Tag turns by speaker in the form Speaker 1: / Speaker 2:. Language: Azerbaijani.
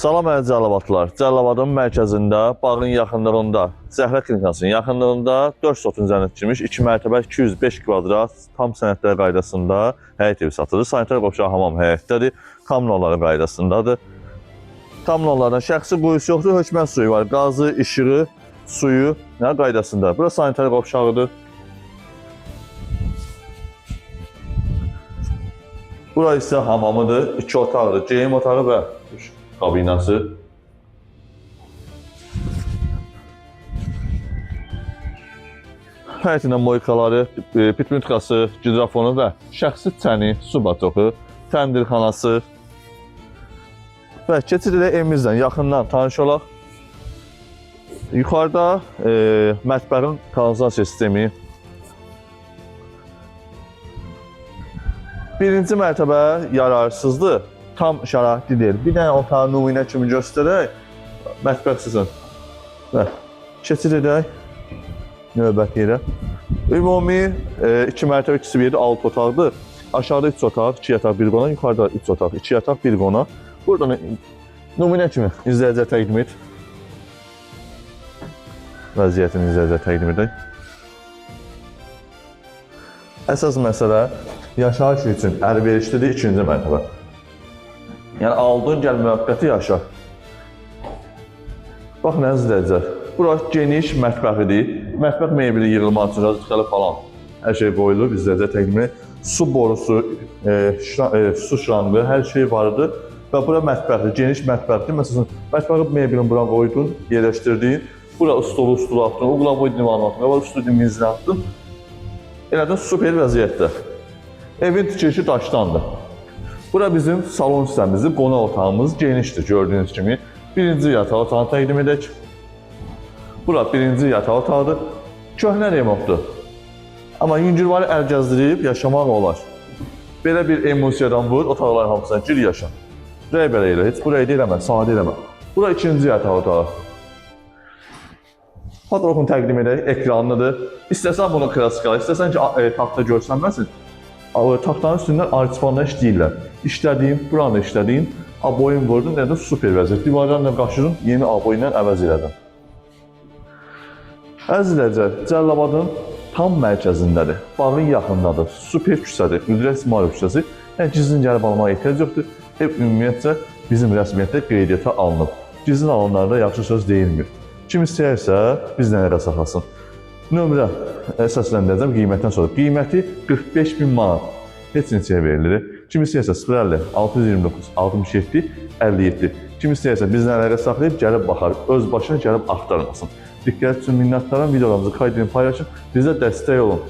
Speaker 1: Salam əziz Cəlilabadlılar. Cəlilabadın mərkəzində, bağın yaxınlığında, Zəhra klinikasının yaxınlığında 4 sotun üzərinə tikilmiş 2 mərtəbə 205 kvadrat tam sənədlər qaydasında həyət evi satılır. Sanitar qovşağı hamam həyətdədir. Kommunalları qaydasındadır. Kommunallardan şəxsi quyusu yoxdur, hökumət suyu var. Qazı, işığı, suyu nə qaydasında. Bura sanitar qovşağıdır. Bura isə hamamıdır, 2 otaqdır. Geyim otağı və duş kabinası. Həyətində moykaları, pitmütkası, gidrofonu və şəxsi çəni, su batoku, təndirxanası. Və keçid edək evimizlə yaxından tanış olaq. Yuxarıda mətbəxin kanalizasiya sistemi. Birinci mərtəbə yararsızdır. Tam şəraitli deyil. Bir dənə otağı nümunə kimi göstərək. Mətbəx sizin. Və keçid edək növbəti yerə. Ümumi 2 mərtəbə ikisi bir yerdə 6 otaqdır. Aşağıda 3 otaq, 2 yataq, 1 qonaq, yuxarıda 3 otaq, 2 yataq, 1 qonaq. Buradan nümunə kimi izləyicilər təqdim et. Vəziyyətini izləyicilər təqdim edək. Əsas məsələ yaşayış üçün əlverişlidir ikinci mərtəbə. Yəni aldın, gəl müvəqqəti yaşa. Bax nə izləyicilər. Bura geniş mətbəxidir. Mətbəx mebeli yığılmaq üçün razıqları falan hər şey qoyulub izləyicilər təqdim edək. Su borusu, su şlanqı, hər şey vardı. Və bura mətbəxdir, geniş mətbəxdir. Məsələn, mətbəxi mebelini bura qoydun, yerləşdirdin. Bura stolu stulu atdın, uqlavoy divanı atdın, və stol mizini atdın. Elədin super vəziyyətdə. Evin tikilişi daşdandır. Bura bizim salon hissəmizdir, qonaq otağımız genişdir gördüyünüz kimi. Birinci yataq otağını təqdim edək. Bura birinci yataq otağıdır. Köhnə remontdur. Amma yüngülvari əl gəzdirib yaşamaq olar. Belə bir emosiyadan vur, otaqların hamısına gir yaşa. Buraya belə elə, heç burayı da eləmə, sadə eləmə. Bura ikinci yataq otağı. Patologunu təqdim edək, ekranlıdır. İstəsən bunu klasikal, istəsən ki, taxta görsənməsin. Taxtanın üstündən arçifanla işləyirlər. İşlədiyin, buranı da işlədiyin, aboyun vurdun, nədir? Super vəziyyət. Divarlarla qaşırın, yeni aboy ilə əvəz elədin. Əziz izləyicilər, Cəlilabadın tam mərkəzindədir. Bağın yaxındadır. Super küçədir. Qüdrət İsmayılov küçəsi. Yəni gizlin gəlib almağa ehtiyac yoxdur. Ev ümumiyyətcə bizim rəsmiyyətdə qeydiyyata alınıb. Gizlin alanlarda yaxşı söz deyilmir. Kim istəyirsə bizlə əlaqə saxlasın. Nömrə səsləndirəcəm qiymətdən sonra. Qiyməti 45 min manat. Heç neçəyə verilir. Kim istəyirsə 050 629 67 57. Kim istəyirsə bizlə əlaqə saxlayıb gəlib baxar. Öz başına gəlib axtarmasın. Diqqət üçün minnətdaram. Videolarımızı kaydedin, paylaşın. Bizə dəstək olun.